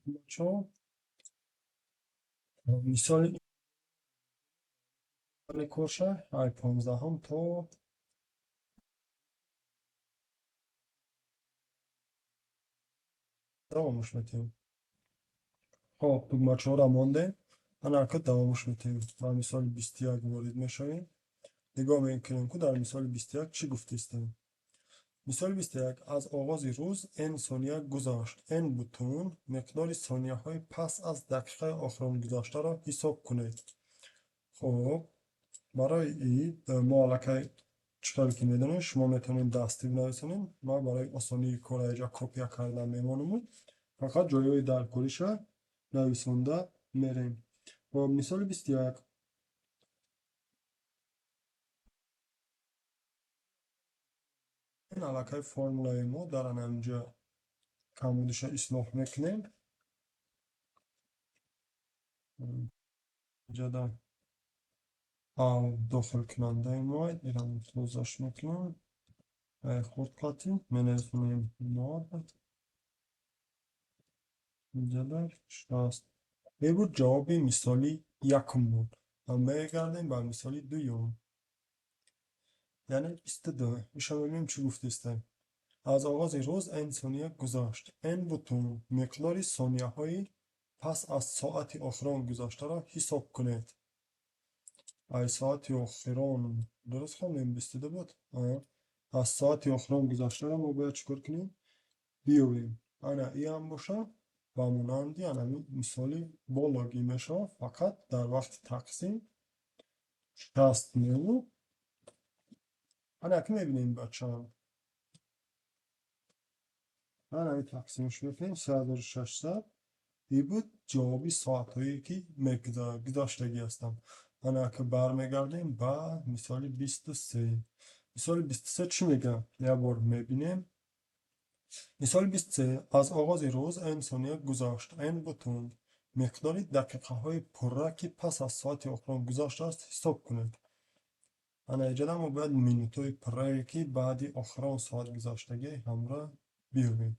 Бачаҳо, мисоли корша ай 15-ум то давомаш метиҳем. Хоб, тугмачаҳоро мондем, ана ака давомаш метиҳем. Ба мисоли 21 ворид мешавем. Нигоҳ мекунем, ку дар мисоли 21 чӣ гуфтистем. Мисоли 21: аз оғози рӯз n сония гузашт. N бутун миқдори сонияҳои пас аз дақиқаи охирон гузаштаро ҳисоб кунед. Хоб, барои и мо аллакай чӣ хеле ки медонем, шумо метавонед дастӣ бинависонед. Ман барои осонии кор инҷа копия карда мемонаму фақат ҷойҳои даркориша нависонда мерем. Хоб, мисоли 21. Ин аллакай формулаи мо дар анаминҷа камбудиша ислоҳ мекунем. Инҷада а дохилкунандаи мо ирам тозаш мекунем. Хурд қатӣ менависонем нол инҷада 60. Ин буд ҷавоби мисоли якум буд. Мегардем ба мисоли дуюм. Яъне 22. Иша мебинем, чӣ гуфтистем. Аз оғози рӯз n сония гузашт. N бутун миқдори сонияҳои пас аз соати охирон гузаштаро ҳисоб кунед. Ай соати охирон дуруст хондем, 22 буд? Аз соати охирон гузаштаро мо бояд чӣ кор кунем? Биёбем. Ана иам боша ба монанди анами мисоли бологӣ мешавад, фақат дар вақти тақсим 60 меву. Ана ки мебинем, бачаам. Ана ин тақсимаш мекунем 3600. Ин буд ҷавоби соатҳое, ки гузаштагӣ ҳастанд. Ана ки бармегардем ба мисоли 23. Мисоли 23 чӣ мегӯяд? Як бор мебинем. Мисоли 23: аз оғози рӯз n сония гузашт. N бутун миқдори дақиқаҳои пурра, ки пас аз соати охирон гузаштааст, ҳисоб кунед. Ана инҷода мо бояд минутҳои пуррае, ки баъди охирон соат гузаштагӣ, ҳамра биёбем.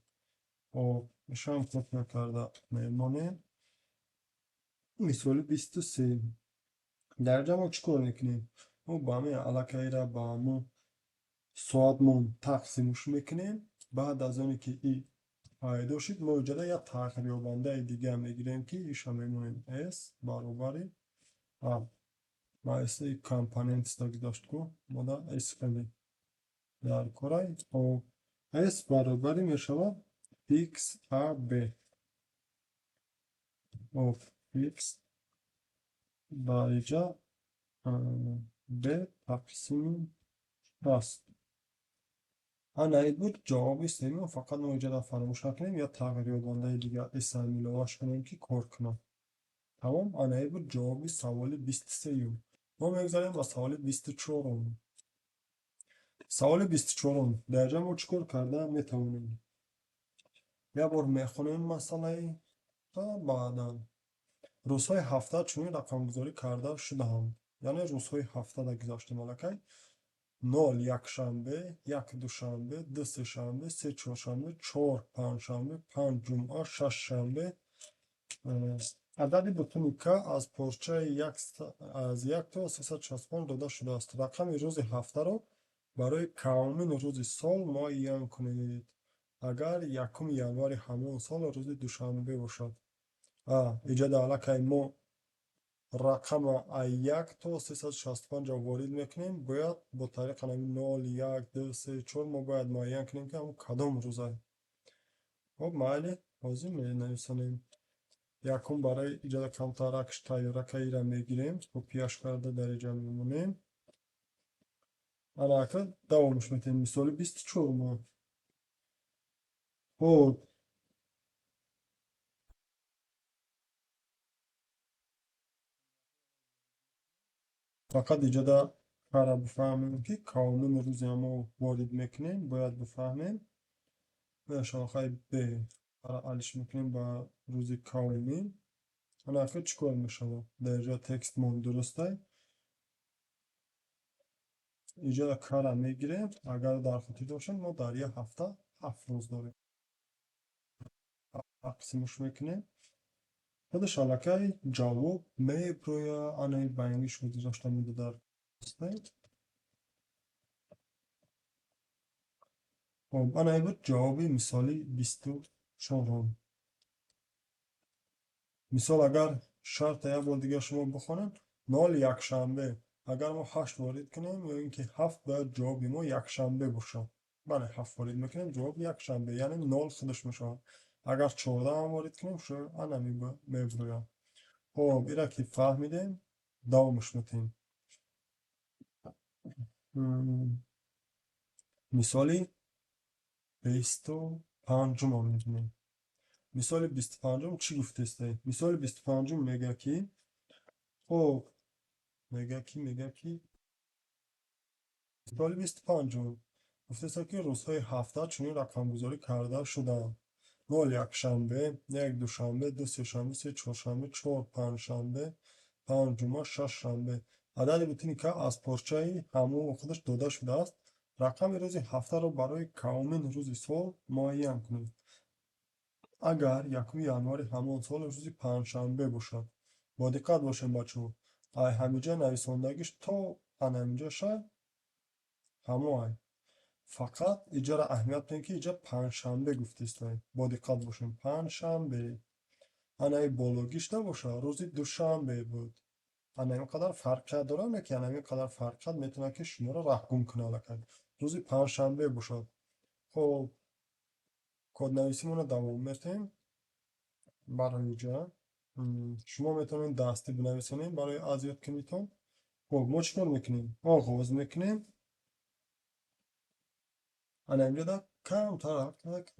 Хоб, ишам копия карда мемонем. Мисоли 23. Дар инҷа мо чӣ кор мекунем? Мо ба ҳамин аллакайра ба ҳамон соатмон тақсимш мекунем. Баъд аз оне ки и пайдо шуд, мо инҷода як тағйирёбандаи дига мегирем, ки иша мемонем s баробари а. Ма s компонентста гузошт ку, мода s хеле дар корай. Хоб, s баробари мешавад x a b. Хоб, x дар инҷа b тақсими 60. Ана ин буд ҷавоби сеюм. Фақат мо инҷода фаромӯш накунем, як тағйирёбандаи дига s иловаш кунем, ки кор кунад. Тамом, ана ин буд ҷавоби саволи 23-юм. Мо мегузарем ба саволи 24-ум. Саволи 24-ум. Дар инҷа мо чӣ кор карда метавонем? Як бор мехонем масъалаи ва баъдан. Рӯзҳои ҳафта чунин рақамгузорӣ карда шудаанд. Яъне рӯзҳои ҳафтада гузаштем аллакай. Нол якшанбе, як душанбе, ду сешанбе, се чоршанбе, чор панҷшанбе, панҷ ҷумъа, шаш шанбе. Адади бутуни к аз порчаи аз як то 365 дода шудааст. Рақами рӯзи ҳафтаро барои кавмин рӯзи сол муайян кунед. Агар 1 январи ҳамон сол рӯзи душанбе бошад. Инҷода аллакай мо рақама аз як то 365 ворид мекунем, бояд бо тариқи ҳамин нол, як, ду, се, чор мо бояд муайян кунем, ки ҳамон кадом рӯза. Хоб, майли, ҳозир менависонем. Якум барои иҷода камтаракш тайёракаира мегирем, копияш карда дар инҷа мемонем. Ана ака давомаш метиҳем мисоли 24-ум. Хоб, фақат иҷода кара бифаҳмем, ки кавмин рӯзе мо ворид мекунем, бояд бифаҳмем. Шохаи б ара алиш мекунем ба рӯзи кавмин. Ана ака чӣ кор мешавад? Дар инҷо текстмон дурустай. Инҷода кара мегирем. Агар дар хотир дошем, мо дар як ҳафта 7 рӯз дорем. Тақсимш мекунем. Худаш аллакай ҷавоб меброяд. Анаи байнгиш гузошта монда дар. Хоб, анаи буд ҷавоби мисоли 24-ум. Мисол, агар шарта як бор дигар шумо бихонед: нол якшанбе. Агар мо ҳашт ворид кунем ё ин ки ҳафт, бояд ҷавоби мо якшанбе бошад. Бале, ҳафт ворид мекунем, ҷавоб якшанбе, яъне нол худаш мешавад. Агар 14-ам ворид кунем, шо анами меброяд. Хоб, ира ки фаҳмидем, давомаш метиҳем. Мисоли 25-умро мебинем. Мисоли 25-ум чӣ гуфтесте? Мисоли 25-ум мегӯяд ки, хоб, мегӯяд ки мисоли 25-ум гуфтеста, ки рӯзҳои ҳафта чунин рақамгузорӣ карда шудаанд: нол якшанбе, як душанбе, ду сешанбе, се чоршанбе, чор панҷшанбе, панҷ ҷумъа, шаш шанбе. Адади бутуни к аз порчаи ҳамоҳу худаш дода шудааст. Рақами рӯзи ҳафтаро барои кавмин рӯзи сол муайян кунед, агар 1 январи ҳамон сол рӯзи панҷшанбе бошад. Бо диққат бошем, бачаҳо. Ай ҳамиҷа нависондагиш то анамиҷаша ҳамоай, фақат иҷара аҳамият диҳем, ки иҷа панҷшанбе гуфтистаем. Бо диққат бошем: панҷшанбе. Анаи бологиш набошад, рӯзи душанбе буд. Ана ин қадар фарқият дорад, не ки ана ин қадар фарқият метавонад, ки шуморо раҳгум кунад, аллакай рӯзи панҷшанбе бошад. Хоб, коднависимонро давом метиҳем. Барои иҷа шумо метавонед дастӣ бинависонед барои азёткунитон. Хоб, мо чӣ кор мекунем? Оғоз мекунем. Ана инҷода камтар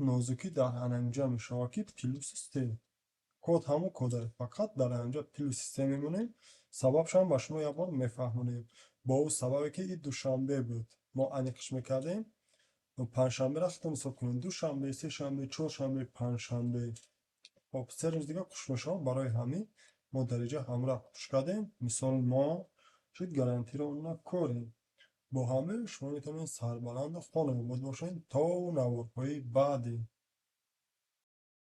нозукӣ дар ана инҷа мешавад, ки плюси се. Код ҳамон код, фақат дар инҷа плюси се мемонем. Сабабшам ба шумо як бор мефаҳмонем. Бо ӯ сабабе ки и душанбе буд, мо аниқш мекардем. Панҷшанберо худтон ҳисоб кунед: душанбе, сешанбе, чоршанбе, панҷшанбе. Хоб, 3 рӯз дига қуш мешавад. Барои ҳамин мо дар инҷа ҳамроҳ қуш кардем. Мисол, мо шуд гарантированно корем. Бо ҳамин шумо метавонед сарбаланду хонобод бошед то наворҳои баъдӣ.